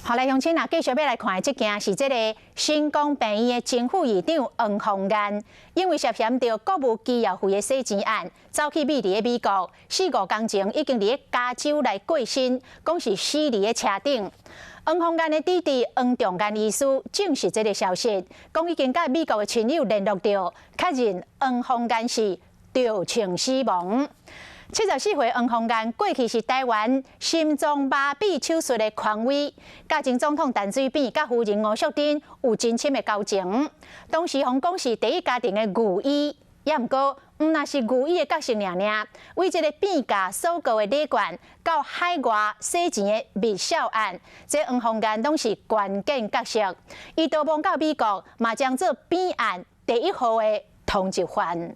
好來，鄉親啊，繼續欲來看的這件是這個新光病院的前副院長黃鳳彥，因為涉嫌著國務機要費的洗錢案，走去秘佇美國，四五工前已經佇咧加州來過身，講是死佇咧車頂。黃鳳彥的弟弟黃仲元醫師證實這個消息，講已經佮美國的親友聯絡著，確認黃鳳彥是著槍死亡。74歲黃鳳彥過去是台灣心臟麻痹手術的權威，佮前總統陳水扁佮夫人吳淑珍有真深的交情。當時予講是第一家庭的御醫，也毋過毋但是御醫的角色爾爾，為這個變價所購的禮券到海外洗錢的密數案，這黃鳳彥攏是關鍵角色。伊逃亡到美國，嘛將做扁案第一號的通緝犯。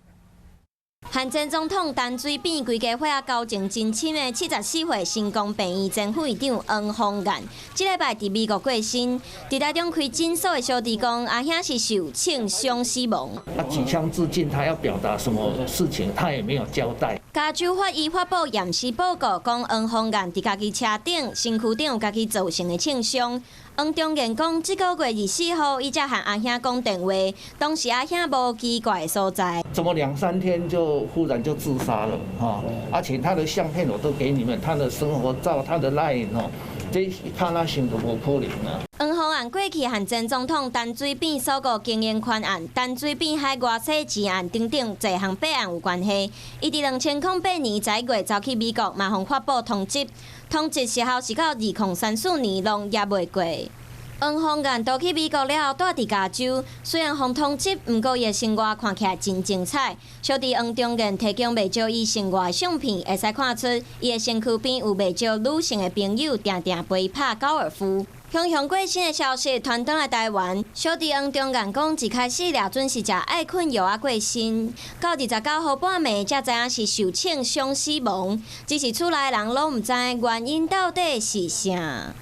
和前總統陳水扁規家伙仔交情真深的74歲新光病院前副院長黃鳳彥，這禮拜佇美國過身，佇台中開診所的小弟講，阿兄是受槍傷死亡。他舉槍自盡，他要表達什麼事情，他也沒有交代。加州法醫發布驗屍報告，講黃鳳彥佇家己車頂、身軀頂有家己造成的槍傷。黃中元講，這個月24號，伊才和阿兄講電話，當時阿兄無奇怪的所在。怎麼兩三天就忽然就自殺了？哈！而且他的相片我都給你們，他的生活照、他的 line 哦，這他那想都無可能啊。黃鳳彥過去和前總統陳水扁所告經營權案、陳水扁海外洗錢案等等濟項弊案有關係。伊佇2008年11月走去美國，嘛予法部通緝，通緝時效是到2034年，攏猶未過。黃鳳彥逃去美國了後，蹛佇加州。雖然予通緝，毋過伊的生活看起來真精彩。小弟黃中元提供袂少伊生活的相片，會使看出伊的身軀邊有袂少女性的朋友，定定陪伊拍高爾夫。雄雄過身的消息傳轉來台灣，小弟黃中元講，一開始掠準是食愛睏藥仔過身，到29號半暝才知影是受槍傷死亡，只是厝內人攏毋知原因到底是啥。